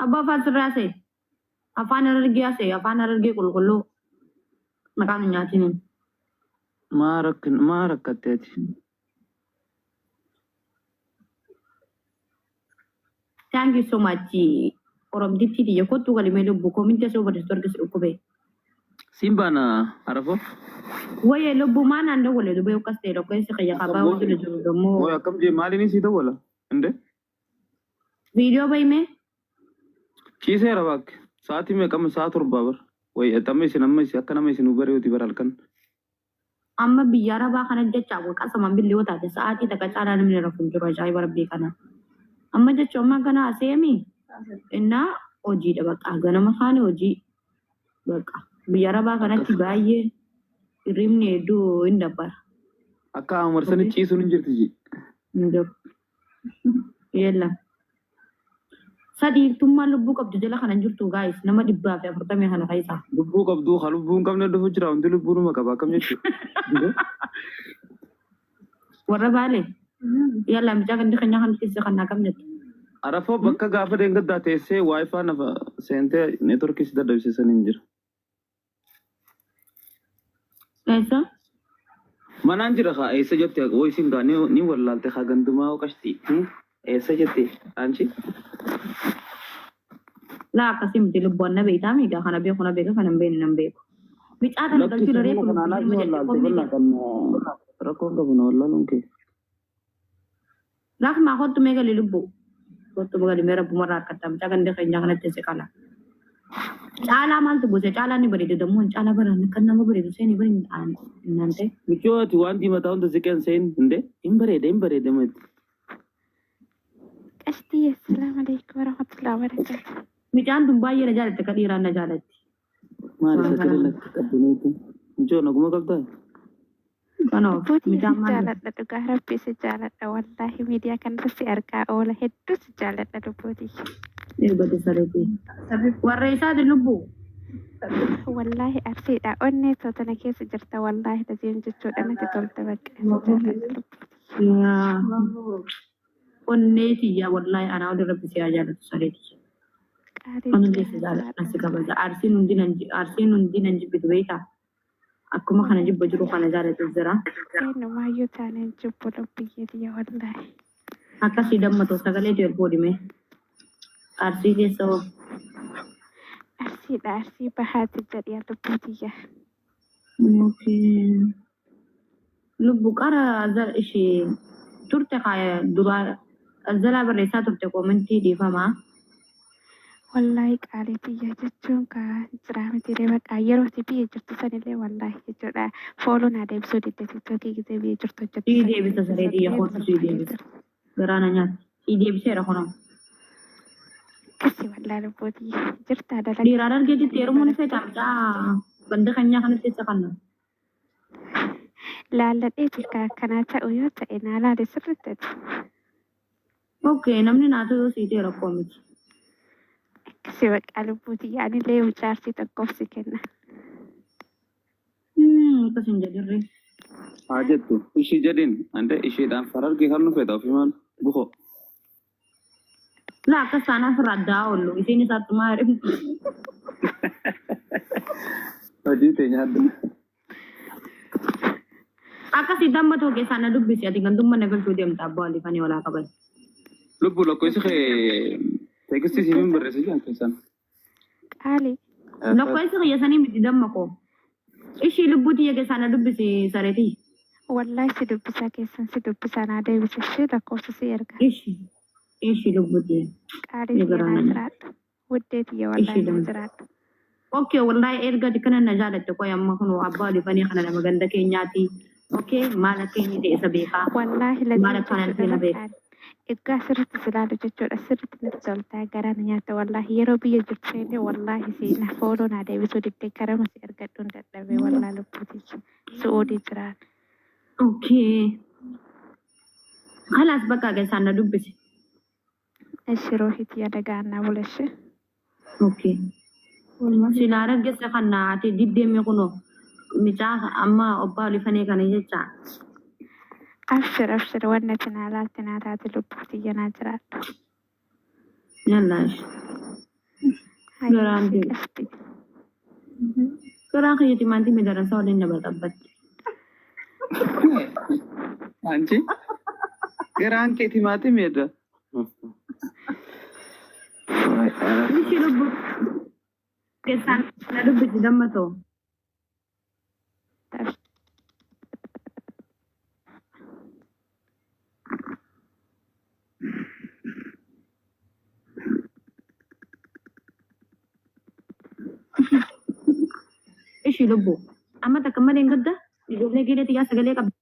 Abbaa afaan sirraa haasa'e. Afaan Harargee haasa'e. Afaan Harargee qulqulluu. Maqaan hin nyaatiniin. Maa rakkin maa rakkatte ati? Thank you so much. Oromtittii tiyya kottuu galimee lubbu koominti asii barreessitu argisi dhukkubee. Siin baana Arafoo. Wayee lubbu maa naan dawwale dubee akkas ta'e lakkoofsi kiyya Akkam kabaa mooyi wajjin jiru dammoo. mooyi akkam jee maaliin sii dawwala? Inde Viidiyoo bayimee. Ciiseera baak sa'aatii meeqa amma sa'a torbaa bar. Wayi amma isin amma isin akka nama isin bari'uuti bar halkan. Amma biyya arabaa kana jecha qasaman billi yoo taate sa'aatii takka caalaa namni rafu hin jiru ajaa'iba rabbii kana. Amma jecha ammaa kana aseemi innaa hojiidha bakka ganama kaani hojii bakka biyya arabaa kanatti Akkas. baay'ee hirribni hedduu hin dabbara. Akka amarsanii ciisuun hin jirti ji. Hin jiru. Yeella. Sa dhiirtummaan lubbuu qabdu jala kana hin jirtu guys nama 140 kana keessaa. Lubbuu qabduu ka lubbuu hin qabne dhufu jira hundi lubbuu numa qaba akkam jechuudha. Warra baale. Yalla mucaa gandi keenyaa kan keessa kan naa kam jettu. Arafoo bakka gaafa deengaddaa teessee wifi nafa seentee neetworkii si dadhabsiisan hin jira. Eessa? Manaan jira kaa eessa jette woo isin gaa ni wallaalte kaa gandumaa hoo qashtii eessa jette anchi. Laa akkasii miti lubbu anna beektaa miigaa kana beeku na beeka kana hin beekne nan beeku. Micaa tana Lakki galchuu daree samuna kun kana anaaf lubbu ni jedhe wallaalte komni ballaa jedhe. kan rakkoon qabu na wallaaluun kee. Rahmaa kottu mee gali lubbu. Kottu gali mee rabbumarraa harkatta mucaa ganda keenyaa kanatti si qala. Caalaa maaltu buuse caalaa ni bareeda dammoo caalaa bara kan nama bareedu seeni bari naan ta'e. Michoo ati waan diimataa hunda siqeen seen hinde hin bareeda hin bareeda mati. Qashtii assalaamu alaikum warahmatullahi wabarakatuh. Mucaan tun baay'ee na jaalatti akka dhiiraan na jaalatti. Maali Waan sagalee kana. natti qabbaneetu. Michoo naguma qabdaa? Kanoo Abbootii mucaan si maal jaaladha dhugaa rabbi si jaaladha wallaahi miidiyaa kanarra si argaa oola hedduu si jaaladha lubbootii. eebbate sareetii. Warra isaati lubbuu. Wallaahi arsiidha onnee too tana keessa jirta wallaahi laziim jechuudha natti tolta bakka si jaaladha lubbootii. Yaa. Onnee tiyya wallaahi anaa oli rabbi si haa jaalatu saree tiyya. Qaalii Anillee tiyya si naa jaaladha jiraadhu si kabaja. Arsiin hundi nan arsiin hundi nan jibbitu beektaa? Akkuma kana jibba jiru kana jaalatu jira. Eenyumaayyuu taaneen jibbu lubbiyyee tiyya wallaahi. Akkasii damma too sagalee tee ol fuudhime. Arsii keessa hoo? Arsiidha arsii bahaati jedhi lubbuu tiyya. Okay. Lubbu qara zar ishi turte kaa duraa zalaa barreessaa turte koomentii dhiifamaa. Wallaahi qaalii tiyya jechuun kaa jiraa miti ree baqaa yeroo ati biyya jirtu sanillee wallaahi jechuudha fooloo naa deebisuu didde tiktookii gisee biyya jirtu hojjettu Sii sanillee deebisa saree tiyya kootu sii deebisa. Garaa na nyaatti. Sii deebiseera kunoo. Akkasi wallaahi lubbuu tiyya jirtaa dalagaa Dhiira Harargeetitti jirtaa heerumuu ni feetaa barattee mucaa ganda keenyaa kanatti isa kanna. Laalladheeti kaa akkanaa ta'u yoo ta'e naa laali sirriitti ati. Ok namni naa ta'u yoo sii ta'e rakkoo miti. Akkasi baqaa lubbuu tiyya anillee mucaa arsii tokkoof si kenna. Hmm akkas hin jedhin ree. Haa jettu ishii jedhin ande ishiidhaan farargee kan nu fedha ofimaan bukoo. Laa akkas taanaan sirraa addaa oollu. Isiin isaattumaa heerumti. Hojii tee nyaadhu. Akkasii damma too keessaa na dubbisi ati gandumma na galchuu deemta abbaa olifanii olaa qaban. Lubbu lakkoofsi kee teekistii siif hin barreessa jedhan keessan. Qaali. Lakkoofsi kiyya sanii miti damma koo. Ishii lubbuu tiyya keessaa na dubbisi saree tiyya. Wallahi si dubbisaa keessan si dubbisaa naa deebisi ishii lakkoofsa si erga. Ishi ishi lubbuu tiyya. Qaalii Ni tiyya garaa naa na nyaata. jiraadhu. Wuddee tiyya Ishi wallahi naa damma. jiraadhu. Okay wallahi erga ati kana na jaalatte qoy amma kunoo abbaa olifanii kana nama ganda keenyaati. Okay maal akka inni ta'e isa beekaa. Wallaahi Maal laziim akka ana jechuudha ta'e na beeka. bakkaan Eggaa sirritti si laalu jechuudha sirritti natti toltaa garaa na nyaatta wallaahi yeroo biyya jirtu seente wallaahi si na fooloo naa deebisuu didde karama si argadhuun dadhabe wallaa lubbuu tiyya su'uudii jiraan. Okay. Kalaas bakka keessaan na dubbisi. Eshi ruuhii tiyya dagaan naa bula eshi. Okay. Silaa raggessa kan ati diddeemmi kunoo micaa amma obbaa olifanee kana jecha. Abshir abshir wanni ati naa laalte naa taate lubbuu tiyya naa jiraadhu. Yallaash. Hayyee Garaan ishee kee. qashti. Garaan kiyya timaatimii darasaa waliin na baxabbatti. Anchi garaan kee timaatimiidha. Ishii lubbuu keessaan na dubbisi damma ta'u. Ishii lubbuu. Amma takka malee hin gadda. Ijoollee geedeetti yaa sagalee qabdi.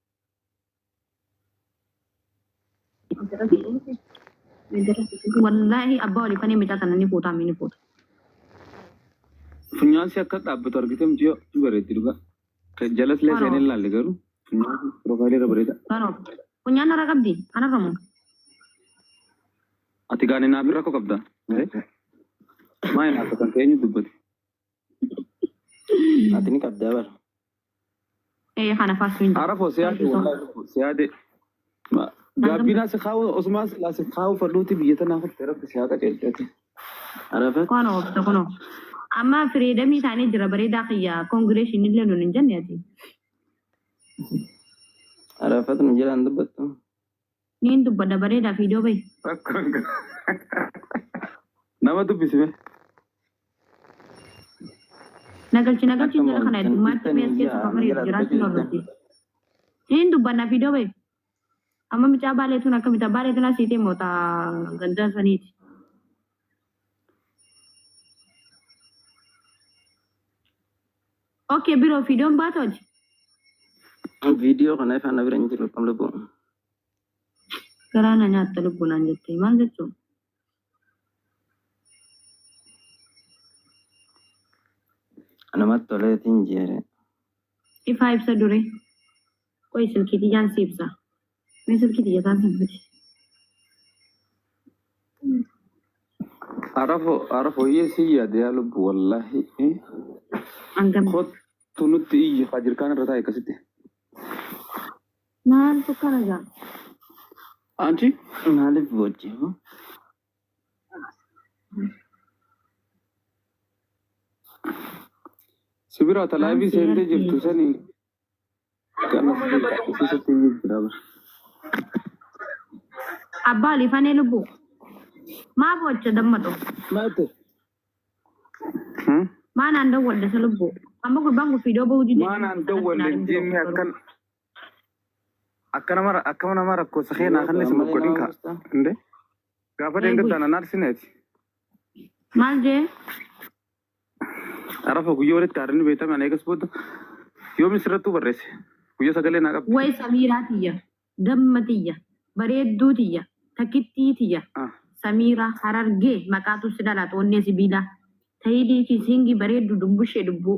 Wallaahi abbaa olii fanee micaa tana ni fuutaa mi ni fuuta. Funyaan si akka dhaabbatu argite miti yoo bareetti dhugaa. Jalas illee seenee Kanoo ilaalle garuu funyaan piroofaayilii irra bareeda. kanoo. Funyaan narra qabdi anarra moo? Ati gaanii naaf rakkoo qabda. Maal naaf kan keenyu dubbate. Ati ni qabdaa bara. Ee kana faarsuu hin jiru. Arafoo si Thank yaade you so wallaahi much. lubbuu si yaade. Hangam Gaabbiinaa si kaa'u osumaa silaa si kaa'u fadhuuti biyya tanaa kutte rabbi si haa qajeelchate. Arafat. Kunoo obsa kunoo. Amma fireedamii taanee jira bareedaa kiyya koongireeshin illee nun hin jenne ati. Arafat nu jalaan dubbattu. Niin dubbadha bareedaa fiidoo bahi. Rakkoon Nama dubbisime. Nagalchi nagalchi Akkam jala kana ooltan heddummaatti mee jirtanii as keessa yaa nu fafareetu jalaa jiraachuun dubbachuu hordofi. diddan. Niin dubbanna fiidoo bahi. Amma micaa baaleetuun akka micaa baaleetuun asiitee moota ganda saniiti. Okay biroo fiidoon baatooti. Viidiyoo kana ifaan na bira hin jiru akkam lubbuu. Garaa na nyaatta lubbuu naan jettee maal jechuun? Namatti toleetiin jeere. Ifaa ibsa dure. Qoy silkii tiyyaan si ibsa. Mee silkii tiyya taan san fidi. Arafo arafo iyyee si yaade yaa lubbu wallaahi. Hangam. Kottu nutti iyyi haa jirkaan irra taa'e akkasitti. Maaltu kana gaa? Anchi Maaliif boochi? si biraa Maal talaayivii si seentee argee? jirtu sanii kan isiisatti iyyuu jira bara. Abbaa olii fanee lubbuu. Maa boocha dammadho? Maate. Maa naan dawwadde sa lubbuu? Amma gurbaan kun fiidoo bahuu dide Maa naan kanatti dawwalle naan hin biroo jenne garuu. akkan akka nama akkama nama rakkoo keenaa Yoo kan isin malee godhin nama kaa. buusta. Inde gaafa Ee deengaggaa bui. naan arsineeti. Maal jee? Arafa guyyaa walitti haaranii beekame ana eegas booda yoomi sirrattuu barreesse. Guyyaa sagalee naa qabdi. Way Samiiraa tiyya, damma tiyya, bareedduu tiyya, takkittii tiyya, Ah. Samiiraa Harargee maqaatu si dhalaatu onnee sibiilaa. Tayidii kiisiingii bareeddu dumbushee dubbuu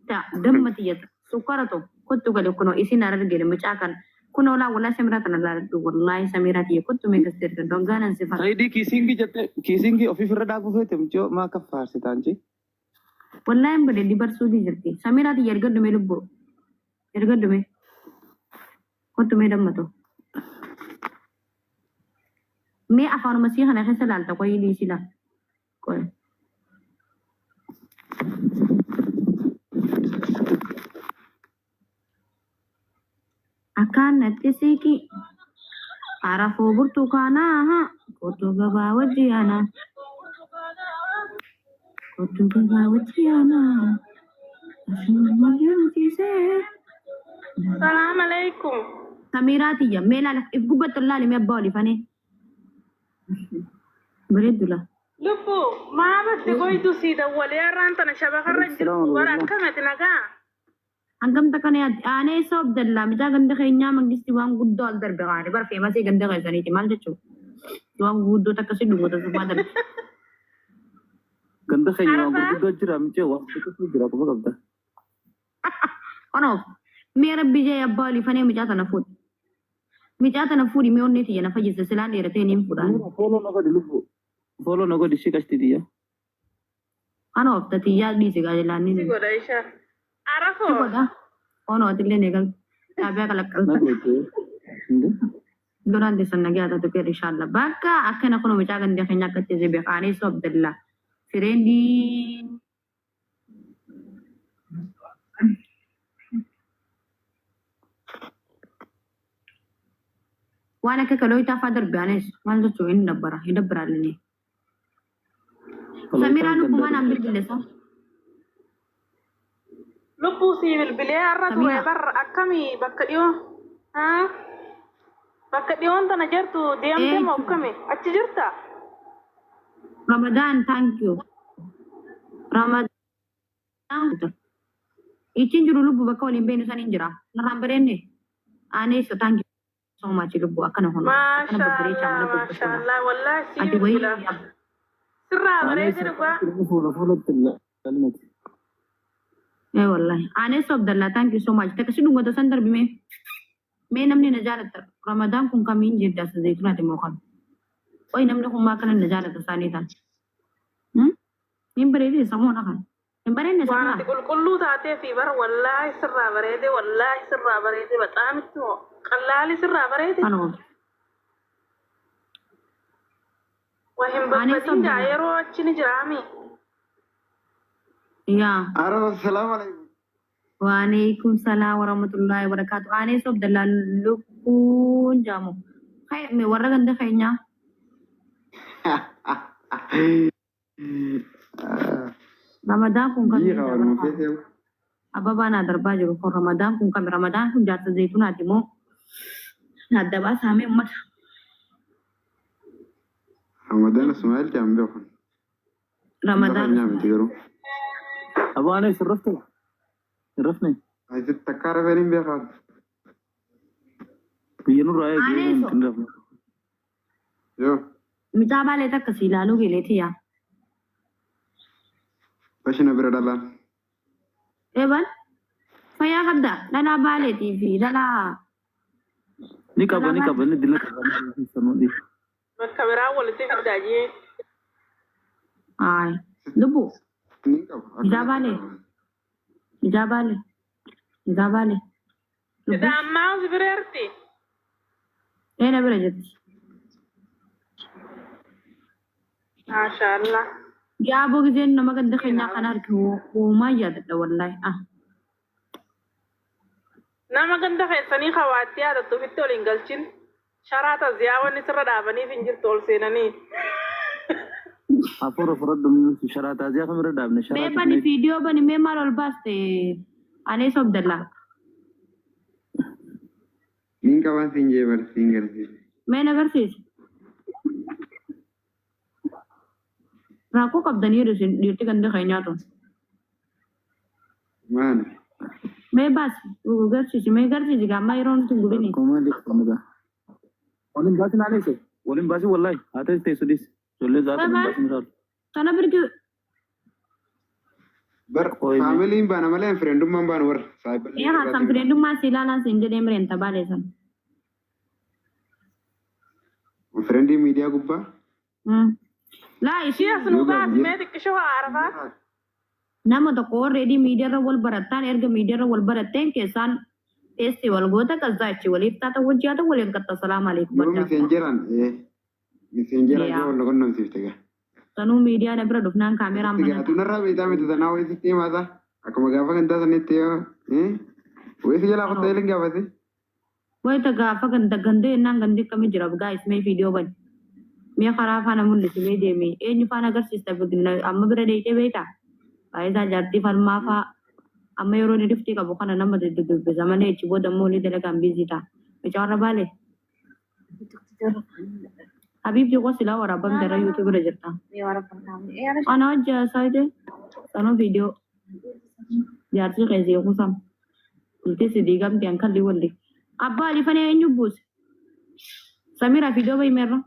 ta damma tiyya sukkara to kottu gali kunoo isin Harargee mucaa kana kunoo laa wallahi Samiiraa tana laaladhu wallahi Samiiraa tiyya kottu mee gasti erga dongaanan si fara. Tayidii kiisiingii jette kiisiingii ofiif irra dhaabuu feete mucoo maa akka faarsita anchi. Wallahi hin bareeddi barsuutii jirti. Samiiraa tiyya ergadhu mee lubbuu ergadhu mee kottu mee damma to. Mee afaanuma sii kana keessa laalta qoyii dhiisi laa. Qoy. Akkaan natti siiqi arafoo burtukaanaa kottu gabaa wajji yaana kottu gabaa wajji yaana asuma jirmsiisee. Salaam alaikum. Samiiraa tiyya mee laala if gubbattu laali mee abbaa olifane bareeddu laa. Lubbu maa badde goydu sii dawwalee har'aan tana shabakarra Salaam jirtu bara alaikum. akkamati nagaa. Hangam takka na yaaddi aanee isa Abdallaa mucaa ganda keenyaa mangisti waan guddoo al darbe kaane bar feemasii ganda keessaniiti maal jechuu waan guddoo takka si dhugota sufaa darbe. Ganda keenya waan Arafaa gurguddoo jira mucoo waan gurguddoo jira quba qabda. Kanaaf mee rabbi jee abbaa olii fanee mucaa tana fuudhi. Mucaa tana fuudhi mee onnee tiyya na fayyise silaan dheeratee niin fuudhaan. Nuura fooloo na godhi lubbu. Fooloo na godhi ishii qashti tiyya. Kanaaf tatiyyaa dhiisi gaajelaan si ni. godha isha. Si Arafoo godha. Onoo atillee ni galta. Xaabiyaa Na kalaqqalta. goote. Inde. Duraan teessan nagaa taatu keer inshallah. Bakka akkana kun mucaa ganda keenya akka itti beeku Aneessu Abdallaa. Fireendii waan akka kalooyitaa fa'aa darbe Aneessu maal jechuun inni dabbara hin dabbaraallee. Samiraa lubbumaan aan bilbille sa. Lubbuu sii bilbilee har'a ture Samiraa. bar akkamii bakka dhiyoo haa? Bakka dhiyoon tana jirtu deemtee moo akkami achi jirta? Ramadan thank you. Ramadan. Ichiin jiru lubbu bakka waliin beeknu san hin jira. Narraan bareenne. Aneessa thank you so much lubbu akkana hono. Akkana babbareechaa Maashaallah mana gurgurtuudha. maashaallah wallaahi sii Ati wayii bilbila. Sirraa bareede dhugaa. Fuula fuulatti ilaalimati. Eh wallahi. Aneessa Abdallah thank you so much. Takka si dhungata san darbi mee. Mee namni na jaalata. Ramadaan kun kamiin jedha sa zayitunaati moo kam. Oy namni kun maa akkana na jaalata isaanii tan. Hin bareedee samuun akan. Hin bareedne Waan ati samuun. qulqulluu taatee fi bara wallaahi sirraa bareede wallaahi sirraa bareede baxaam itti moo qallaali sirraa bareede. Kanuma. Waa hin Aneessa babbadin gaa Abdallah. yeroo achi ni jiraami. Yaa. Araba salaam alaikum. Waalaikum salaam warahmatullahi wabarakatuh. Aneessa Abdallah lubbuun jaamu. Mee warra ganda keenyaa. Ramadaan kun Jii kamiin kawanuma dabarfama? feeteewu. Ababaa naa darbaa jiru kun Ramadaan kun kami? Ramadaan kun jaarsa zayitunaati moo? Adda baasaamee uummata. Ramadaan Ismaa'eel jaan beeku. Ganda Ramadaan keenyaa miti Ismaa'eel. garuu. Aboo Anees hin rafte? Hin rafne? Asitti takkaa rafeen hin beekaa. Biyya nurraa eegi Aneeso hin rafne. Yoo mucaa baalee takka si ilaaluu geleeti yaa. bashina bira dhalaan. Eban fayyaa qabda dhalaa baaleetii fi dhalaa Ni qaba dhalaa ni qaba baale. inni dila qaba. Sanuu dhiif. Bakka biraa walitti fiddaa jee. Ayi lubbu Ni qaba mucaa akkanatti baalee qaba. mucaa baalee mucaa baalee lubbu Sida ammaa si bireerti. eena bira jirti. Maashaallah. Yaaboo giseen nama ganda keenyaa kana arge hoomaa yaadadha wallaahi. Ah. Nama ganda keessanii hawaatti yaadattu ofitti ol hin galchin. Sharaa taziyaa wanni sirra dhaabaniif hin jirtu ol seenanii. Hafuura fudhadhu mi'uusi sharaa taaziyaa kamirra dhaabne Mee sharaa bani tufnee. viidiyoo bani mee maal ol baaste Anees Abdallaa. Niin qabaan siin jee bar siin garsiise. Mee na agarsiisi. Rakkoo qabdanii jedhu isin dhiirti ganda keenyaa tun. Maali? Mee baasi garsiisi mee garsiisi gaammaa yeroo nuti hin gubini. Rakkoo maali qabna? Waliin baasin Anees. Waliin baasin wallaahi. Haa ta'es teessu dhiis. Ijoollee zaata waliin Bye baasin irraa. Tana birgi Bar Qoyme. faamiliin baana malee friendummaan baanu warra saayiballee ee haasan irraatiin. fireendummaa si ilaalaan siin jedhee mireen tabaale san. Friendii miidiyaa gubbaa. Laa Ishii ishiin as nuu Yoo baasi gaarii mee xiqqishoo haa arafaat. nama tokko already miidiyaarra wal barattaan erga miidiyaarra wal baratteen keessaan teessi wal goota kazzaa achi waliif taata wajji haata waliin qatta salaam alaikum Yoo adda. miseenjeraan miseenjeraan Yaa yoo wal qunnamsiifte gaa. sanuu miidiyaa na bira dhufnaan kaameraan Sitti banata. gaa tunarraa beektaa miti tanaa wayii sitti himaata. Akkuma gaafa gandaa sanitti yoo wayii si jalaa qottee ilin gaafate. Wayita gaafa ganda gandee jennaan gandi akkamii jira guys mee viidiyoo bani. Mee karaa faana mul'isi mee deemi eenyu faana agarsiista amma bira deeytee beektaa? Faayisaa jaartii falmaa faa amma yeroo inni dhuftii qabu kana nama dubbisa malee achi booda immoo ni dalagaan biizii ta'a. Mucaa warra baale. Habiibti koo silaa waraabamte irra yuutuub irra jirta. Ana hojii haasawite sanuu viidiyoo jaartii keessi kusam. Bultii si diigamte an kalli walli. Abbaa alifanii eenyu buuse? Samira viidiyoo bahi meerra.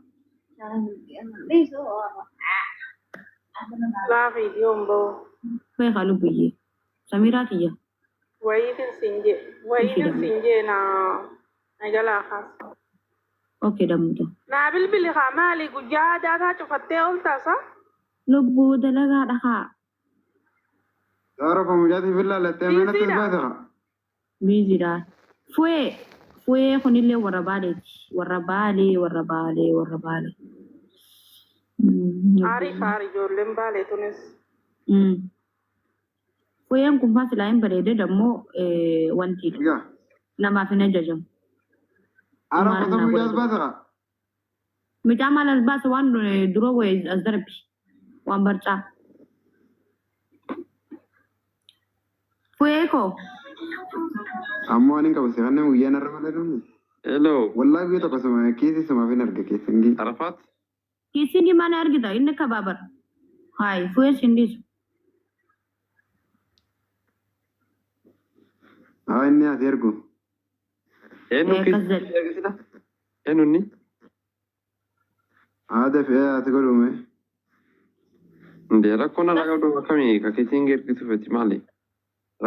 Laa viidiyoon bahu. Bahi haa lubbuyyee. Samiraa tiyya. Wayiitin siin jee. Wayiitin siin jee naa na jalaa kaasa. Okay dammutu. Naa bilbili haa maali guyyaa daataa cufattee ooltaasa? Lubbuu dalagaa dhahaa. Saara famujaati fillaa lattee meenatti Biiziidha. baate haa. Biiziidha. Fu'ee. Fu'ee kunillee warra Baaleeti. Warra Baalee, warra Baalee, warra Baalee. Aarii faari ijoolleen Baalee tunis. Fu'een kun faa silaa hin bareede dammoo wantiidha. Egaa. Namaaf hin ajajamu. Ara Maal foto naa mucaa godha as baasa kaa. Mucaa maal as baasa waan duroo wayii as darbi. Waan barcaa. Fu'ee koo. Ammoo waan hin qabu si kanneen guyyaan har'a malee dhumne. Hello, Wallaahi guyyaa tokko suma keessi sumaaf hin arge keessi hin Arafat. Kiisingi mana argita inni kabaabar. Hayi fu'ee sin dhiisu. Haa inni ati ergu. Eenyu Akkas jedhe. kiisii argisita? Eenyu inni? Haa dafee ati godhume. Ndee rakkoo narraa qabdu akkamii ka kiisiin ergisu feeti maali?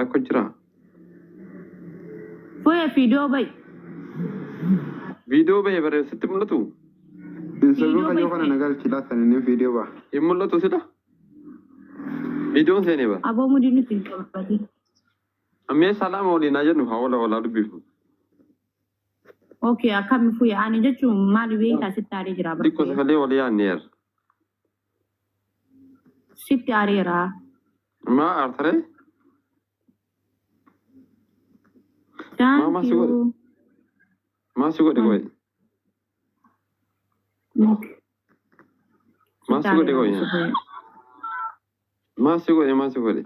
Rakkoo jira. Fu'ee fiidiyoo ba'i. Viidiyoo bahee baree sitti mul'atu? Hin sobin Viidiyoo fayyoo kana ba'i. na galchi laatan inni viidiyoo ba'a. Hin mul'atu sila? Viidiyoon seenee bara. Aboo mudii nuti hin qabatin. Mee salaama waliin haa jennu haa wala walaa dubbifnu. Okay, akkami fu'ee ani jechuun maali beektaa sitti aaree jira bara Xiqqoo fu'ee. sagalee walii yaadneer. Sitti aareera. Maa aartaree? Maa Thank si godhe? you. Maa si godhe qoy? Okay. Maa Sitti si godhe aareera qoy? jechuun fu'ee. Maa si godhe maa si godhe?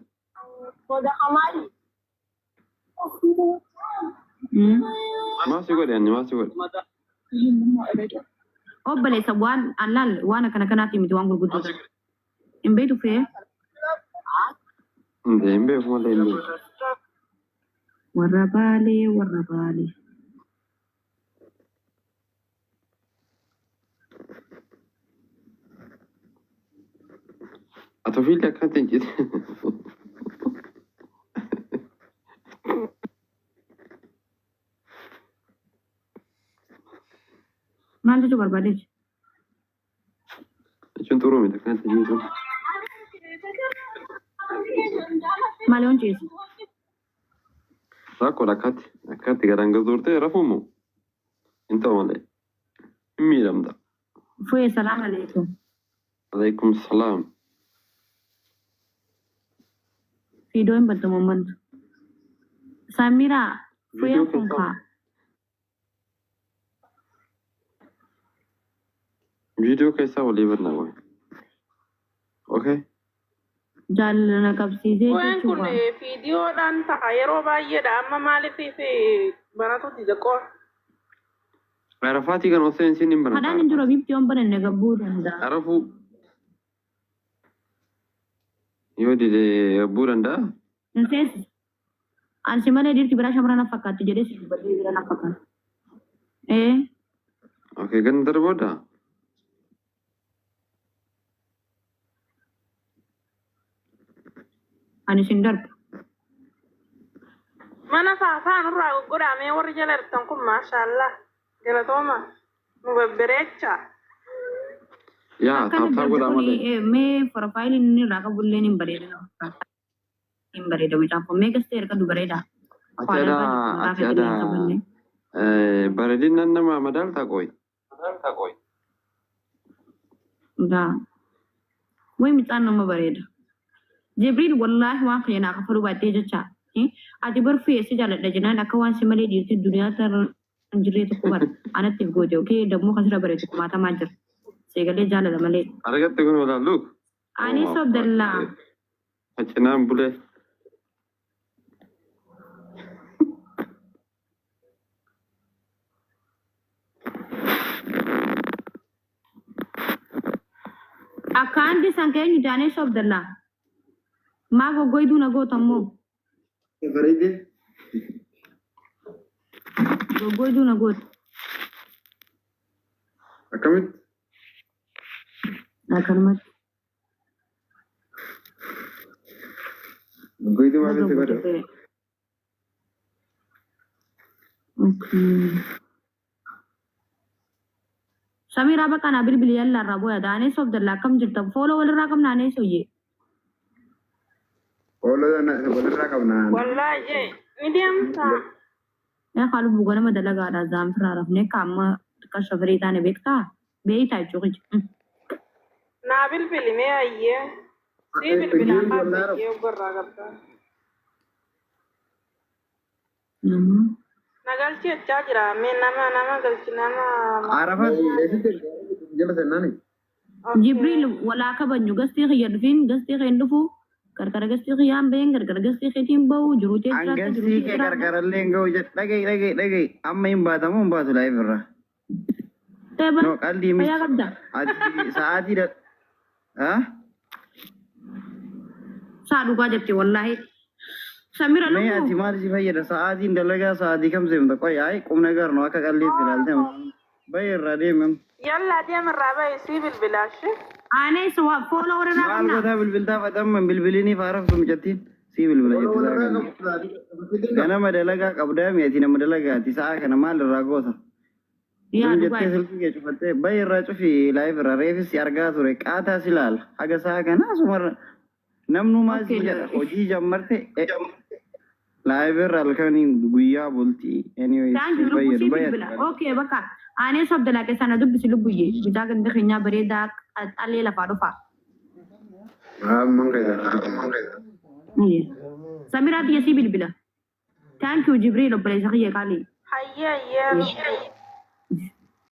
Maa si godhe ani maa si godhe? Obboleessa waan an laal waan akkana kanaatti miti waan gurguddoo ta'e. Hin beektu fu'ee. Ndee hin beeku malee hin beeku. Warra Baalee, warra Baalee. Ati ofiillee akkanatti hin ciise. Maal jechuu barbaadeeti? Jechuun xuruu miti akkanatti ciisuun. Maal yoon ciisu? Rakkoodha akkatti akkatti garaan gazoortee rafuumu hin ta'u malee hin miidhamta. Fu'ee salaam aleekum. Alaikum salaam. Fiidoo hin baddu mammantu. Samiraa Viidiyoo fu'een kun keessaa kaa. viidiyoo keessaa walii bannaa qoy. Okay. Jaalala na qabsiisee Fu'een kun jechuudha. viidiyoodhaan ta'a yeroo baay'eedha. Amma maaliif banatu dida qofa. Arafaatii kan osoo hin siin hin banata. Kadhaan hin jiru biifti yoon bananne gabbuu danda'a. Arafuu yoo dide gabbuu danda'a. Hin seensisu. Ani si malee dhiirti biraa shamarran na fakkaatti jedhee si dubbadhee bira na fakkaata. Ee Okay ganda darbooda. ani sin darbu. Mana faafaa nurraa goggodhaamee warri jala jirtan kun maashaallah. Galatooma. Nu babbareecha. Yaa Akkana taaptaa darbu godhaa kuni malee. mee profaayiliin inni irraa qabullee hin bareeda na fakkaata. Hin bareeda mucaan kun mee gastee erga du bareeda. Ati Waan adaa argaa jirtu maqaa ati feetillee hin adaa qabanne. bareedina nama madaaltaa qoy. Gaa. Way mucaan nama bareeda. Jibriil wallaahi waan kiyya naa kafaluu baattee jecha. Ati bar fu'ee si jaaladha jennaan akka waan si malee dhiirti duniyaa tarra hin jirree tokko bara anatti if goote okee dammoo kan sirra bareedu kumaatamaa jira. Seegalee jaalala malee. Argatte kun walaa look. Anis Abdallaa. Facinaan bulee. Akka andi san keenyu Anis Abdallaa. Maa goggoyduu na goota immoo. Bareedee. Goggoyduu na goota. Akkamitti? Akkanumatti. Guyyaa Baga maalitti goote godhu? ta'e. Okay. Samiraa bakka naa bilbili yalla irraa booya Anis Abdallaa akkam jirta? Fooloo walirraa qabna Anis hoyyee. Ooloo walirraa qabna. Wallaahi jee ni deemta. Yaa lubbuu ganama dalagaadha zaanfiraa rafnee ka amma xiqqaa shoferii taane beektaa? Beeytaa jechuun. Naa bilbili mee ayyee. Sii bilbilaa kaasa ayyee oggarraa qabdaa. Nama. Na galchi jechaa jira mee nama nama galchi nama. Arafat jala seennaani. Jibriil walaa kabajnu gastii kiyya dhufiin gastii kee hin dhufu qarqara gastii kiyyaan baheen qarqara gastii keetiin bahu jiruu tee jiraatta jiruu Hangasii tee kee jiraadha. qarqarallee hin ga'u jedh dhaga'i dhaga'i dhaga'i amma hin baatamu hin baatu live irraa. Eeba No qaldii miti. fayyaa qabda. Ati sa'aatii da ha? Saa dhugaa jette wallaahi. Samira Mee ati lubbuu maal si fayyada sa'aatiin dalagaa sa'aatii kam seemta qoy ay qubna garnu akka qalliitti ilaalte bayi irraa deemem. Yallaa deemirraa bahi sii bilbilaa shi. Aanee fooloo warra Maal qabnaa. gootaa bilbiltaa fatamman bilbiliniif haaraftu mucattiin sii bilbila jetti sa'a kana. Ganama dalagaa qabdaa mi ati nama dalagaati sa'a kana maal irraa goota? Yaa Zum dhugaa. jettee silkii kee cufattee bayi irraa cufi live irraa reefis si argaa ture qaataa si ilaala haga sa'a kana asumarra namnu maal si jedha hojii jammarte live irra halkanii guyyaa bultii anyways Thank you hin lubbuu fayyadu sii bayi bilbila. ati. Okay bakka aanee sobdalaa keessaa na dubbisi lubbuyyee. Mucaa ganda keenyaa bareedaa qaxalee lafaa dhufa. Amman keessa. Samiraa biyya sii bilbila. Thank you Jibriil obboleessa kiyya qaalii. Hayyee hayyee.